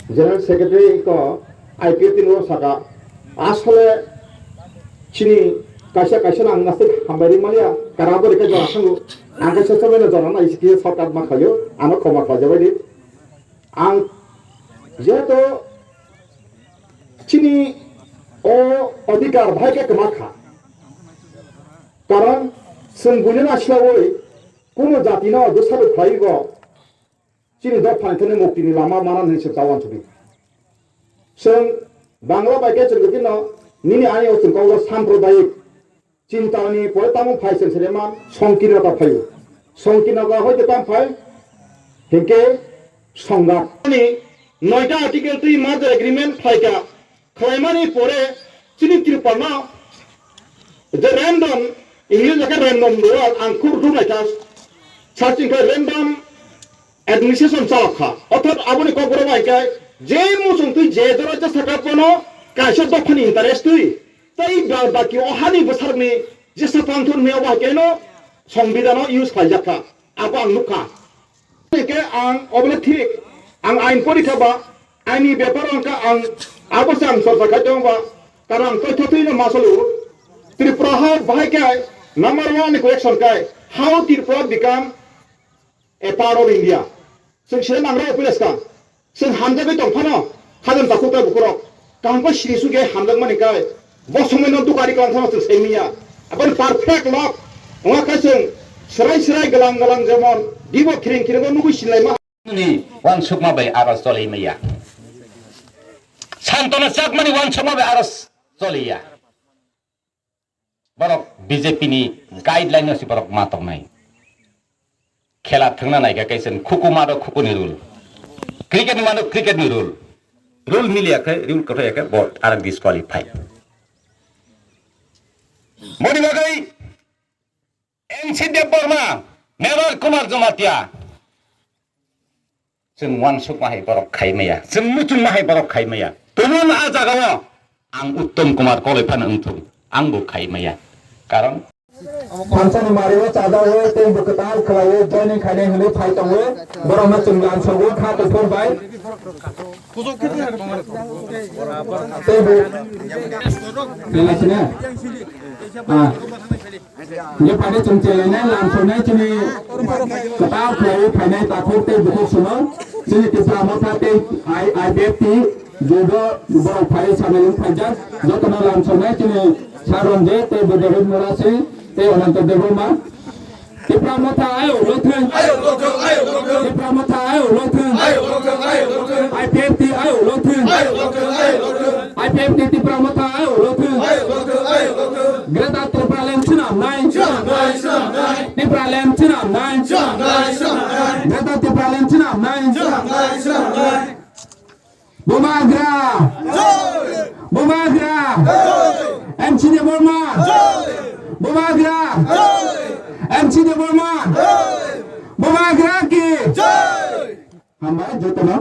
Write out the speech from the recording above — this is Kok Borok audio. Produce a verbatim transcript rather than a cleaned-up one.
General Secretary ko I P F T ni o saka, asole chini kaisa kaisa no ang nasik hambai ri manya, kara bo rika jora sango, ang kaisa sabai no jora na isi kisa shortcut ma khayo, ano khoma khlai jabai di. Ang jehetu chini o adhikar bahai khe kwma kha. Karon chwng buino na siyaui kuno jati no dosaro khlai bo chini dophani thani mukti ni lama mana hinwi se ta uansukdi. Chwng Bangla bai khe chwng khe no nini ani o chwng kok sampradayik Chinta ni pore tamo phai chwng sere ma songkirnota phaio. Songkirnota hoite tam phai? Hinkhe songga. Ani noita article twi merger agreement phaika khlaimani pore chini Tripura no je random, English lekha random rua ang khur thum naikha searching khe random administration chalok kha. Orthat aboni kokborok bai khe je muchung twi je jora je saka pono kaisa dophani interest twi Tei ba-, baki o hani bwsarokni jesa phanthor hwnwi obo hai khe no songbidano use khlaijak kha. Abo ang nukha. Hwnkhe ang obo le thik, ang ain pori kha ba, aini bepar wngkha ang abo se ang chorcha khai tongo ba, karon ang toitha twi no ma salo. Tripura ha bahai khe number one ni question khe, how Tripura become a part of India. Chwng sini nangra opinion ka. Chwng hamjagwi tong phano, khajam takhuk tei bukurok. Kaham khe sini suge hamjakmani kai. Bo somoi no dukari klang thano chwng sai miya. Aboni perfect lok. Wngkha khe chwng srai srai glang glang jemon dibo khiring khiring o nugui sinlai ma. Ni wansukma bai aros choli maya. Santona Chakmani wansukma bai aros choliya. Borok B J P ni guideline no si borok ma tongnai. Khela thwngna naikha kaisa khuku maro khuku ni rule. Cricket ni maro cricket ni rule. Rule miliya khe, rule kwthai khe bo aro disqualify. Modi bagwi N C Debbarma, Meral Kumar Jamatia. Chwng wansukma hai borok khai maya, chwng muchungma hai borok khai maya. Tubun a jagao ang Uttom Kumar koloi phano wngthung, ang bo khai maya. Karon Thansani mario chajao tei bo kwtal khlaiwi joining khainai hwnwi phai tongo. Borokno chwng lamsogo kha kuphur bai. Tei bo. Tei lasina. Ah. Hingke phaidi chwng chelainai lamsonai chini kwtal khlaiwi phainai takhuk tei bukhuk swngo chini Tipra Motha tei I-, I P F T judo borok phai sanai wng phaijak jotono lamsonai chini Sir Ranjit tei David Murasi tei Ananta Debbarma. Tipra Motha ayuk lothwng. Tipra Motha ayuk lothwng. I P F T ayuk lothwng. I P F T Tipra Motha ayuk lothwng. Greater Tipraland swnamnai. Tipraland swnamnai. Greater Tipraland swnamnai. Bubagra. Bubagra. M C Debbarma. Bubagra. M C Debbarma. Bubagra ki. Hambai jotono.